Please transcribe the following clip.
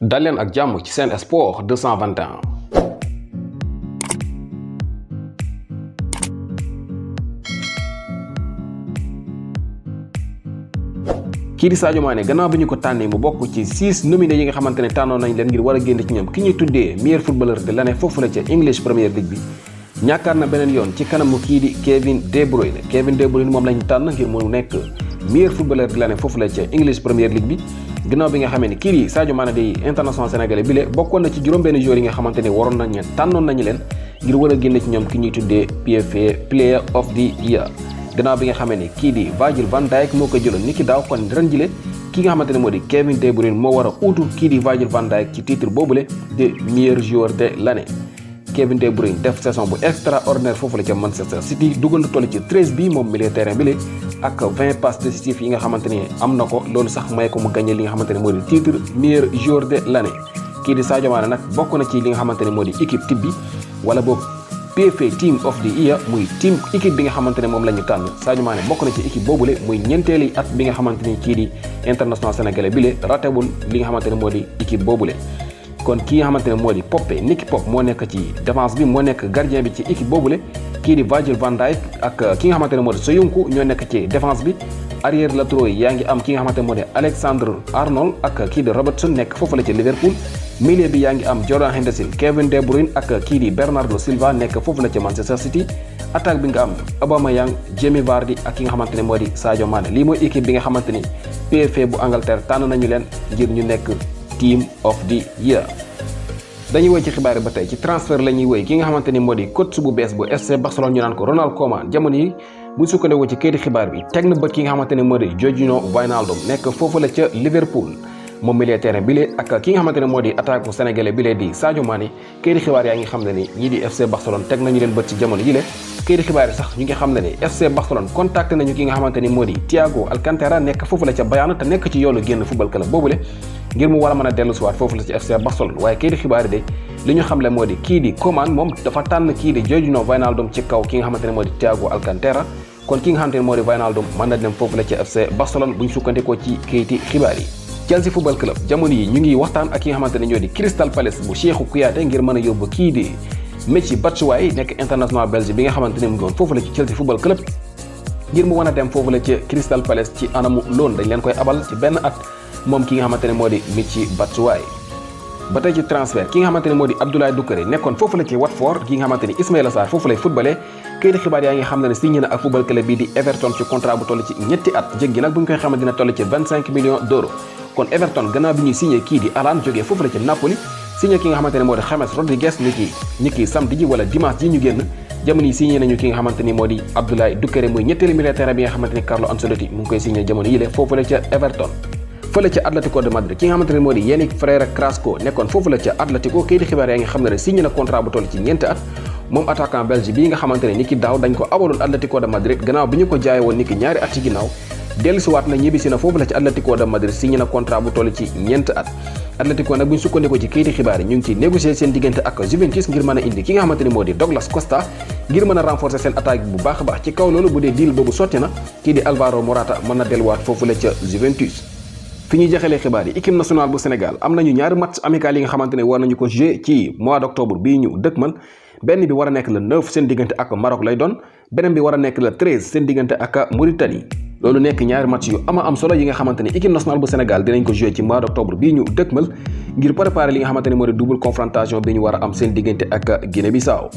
dal leen ak jàmm ci Sen Sport 221. kii di Sadio Mané gannaaw bi ñu ko tànnee mu bokk ci 6 nominés yi nga xamante ne tànnoon nañ leen ngir war a génn ci ñoom ki ñuy tuddee meilleur footballeur de l'année foofu la ca English Premier League bi ñàkkaar na beneen yoon ci kanamu kii di Kevin De Bruyne moom lañu tànn ngir mu nekk meilleur footballeur de l'année foofu la ca English Premier League bi ginnaaw bi nga xamee ni kii di Sadio Mané di international sénégalais bi le bokkoon na ci juróom-benn joueurs yi nga xamante ne waroon nañ tànnoon nañu leen ngir war a génn ci ñoom ki ñuy tuddee PFA Player of the Year gannaaw bi nga xamee ni kii di Virgil van Dijk moo ko jëloon ni ki daaw kon ren jile ki nga xamante ne moo di Kevin De Bruyne moo war a uutu kii di Virgil van Dijk ci titre boobule de meilleur joueur de l'année. Kevin De Bruyne def saison bu extraordinaire foofu la ca Manchester City dugal na toll ci 13 bi moom milieu terrain bi la ak 20 passes décisives yi nga xamante ne am na ko loolu sax may ko mu gagné li nga xamante ne moo di titre meilleur joueur de l'année. kii di Sadio Mané nag bokk na ci li nga xamante ne moo di équipe type bi wala boog PFA Team of the Year muy team équipe bi nga xamante ne moom la ñu tànn Sadio Mané bokk na ci équipe boobule muy ñeenteeli at bi nga xamante ni kii di international sénégalais bi le ratewul li nga xamante ne moo di équipe boobule. kon ki nga xamante ne moo di Nicky Pope moo nekk ci défense bi moo nekk gardien bi ci équipe boobule kii di Virgil van Dijk ak ki nga xamante ne moo di Soyuncu ñoo nekk ci défense bi arrière latéraux yi yaa ngi am ki nga xamante ne moo di Alexander Arnold ak kii di Robertson nekk foofu la ci Liverpool milieu bi yaa ngi am Jordan Henderson Kevin De Bruyne ak kii di Bernardo Silva nekk foofu la ci Manchester City attaque bi nga am Aubameyang Jamie Vardy ak ki nga xamante ne moo di Sadio Mané lii mooy équipe bi nga xamante ni PFA bu Angleterre tànn nañu leen ngir ñu nekk Team of the Year. dañuy woy ci xibaar yi ba tey ci transfert la ñuy woy ki nga xamante ni moo di coach bu bees bu FC Barcelone ñu naan ko Ronald Koeman jamono yi bu sukkandikoo ci kayiti xibaar bi teg na bët ki nga xamante ne moo di Georginio Wijnaldum nekk foofu la ca Liverpool moom milieu terrain bi lee ak ki nga xamante ne moo di attaque sénégalais bi lee di Sadio Mané kayiti xibaar yaa ngi xam ne ni ñii di FC Barcelone teg nañu leen bët ci jamono yi le kayiti xibaar yi sax ñu ngi xam ne ni FC Barcelone contacté nañu ki nga xamante ni moo di Thiago Alcantara nekk foofu la ca Bayern te nekk ci yoonu génn football club boobule ngir mu war a mën a dellu si waat foofu la ci FC Barcelone waaye kayiti xibaar yi de li ñu xamle moo di kii di Koeman moom dafa tànn kii di Georginio Wijnaldum ci kaw ki nga xamante ne moo di Thiago Alcantara kon ki nga xamante ne moo di Wijnaldum mën na dem foofu la ci FC Barcelone bu ñu sukkandikoo ci kayiti xibaar yi. Chelsea Football Club jamono yi ñu ngi waxtaan ak ki nga xamante ne ñoo di Crystal Palace bu Cheikhou Kouyaté ngir mën a yóbbu kii di Michy Batshuayi nekk international belge bi nga xamante ne mu ngi woon foofu la ci Chelsea Football Club ngir mu mën a dem foofu la ci Crystal Palace ci anamu loon dañ leen koy abal ci benn at moom ki nga xamante ne moo di Michy Batshuayi. ba tey ci transfert ki nga xamante ne moo di Abdoulaye Doucouré nekkoon foofu la ci Watford ki nga xamante ni Ismaïla Sarr foofu lay footballé kayiti xibaar yaa ngi xam ne signé na ak football club bii di Everton ci contrat bu toll ci ñetti at jég gi nag bu ñu koy xamante dina toll ci 25 millions d'euros kon Everton gannaaw bi ñuy signé kii di Haaland jógee foofu la ci Napoli signé ki nga xamante ne moo di James Rodriguez ni ki samedi ji wala dimanche ji ñu génn jamono yi signé nañu ki nga xamante ni moo di Abdoulaye Doucouré muy ñetteelu milieu terrain bi nga xamante ni Carlo Ancelotti mu ngi koy signé jamono yile foofu la ca Everton. fële ca Atlético de Madrid ki nga xamante ne moo di Yannick Ferreira Carrasco nekkoon foofu la ca Atlético kayiti xibaar yaa ngi xam ne signé na contrat bu toll ci ñeenti at moom attaquant belge bii nga xamante ne ni ki daaw dañ ko abaloon Atlético de Madrid gannaaw bi ñu ko jaaye woon ni ki ñaari at ci ginnaaw dellusiwaat na ñibbisi na foofu la ci Atlético de Madrid signé na contrat bu toll ci ñeenti at Atlético nag bu ñu sukkandikoo ci kayiti xibaar yi ñu ngi ci négocier seen diggante ak Juventus ngir mën a indi ki nga xamante ne moo di Douglas Costa ngir mën a renforcer seen attaque bu baax a baax ci kaw loolu bu dee deal boobu sotti na kii di Alvaro Morata mën na delluwaat foofu la ca Juventus. fi ñuy jaxalee xibaar yi équipe nationale bu Sénégal am nañu ñaari match amical yi nga xamante ne war nañu ko jouer ci mois d'octobre bii ñu dëkkmal benn bi war a nekk le 9 seen diggante ak Maroc lay doon beneen bi war a nekk le 13 seen diggante ak Mauritanie loolu nekk ñaari match yu am solo yi nga xamante ne équipe nationale bu Sénégal dinañ ko jouer ci mois d'octobre bii ñu dëkkmal ngir préparer li nga xamante ne moo di double confrontation bi ñu war a am seen diggante ak Guinée-Bissau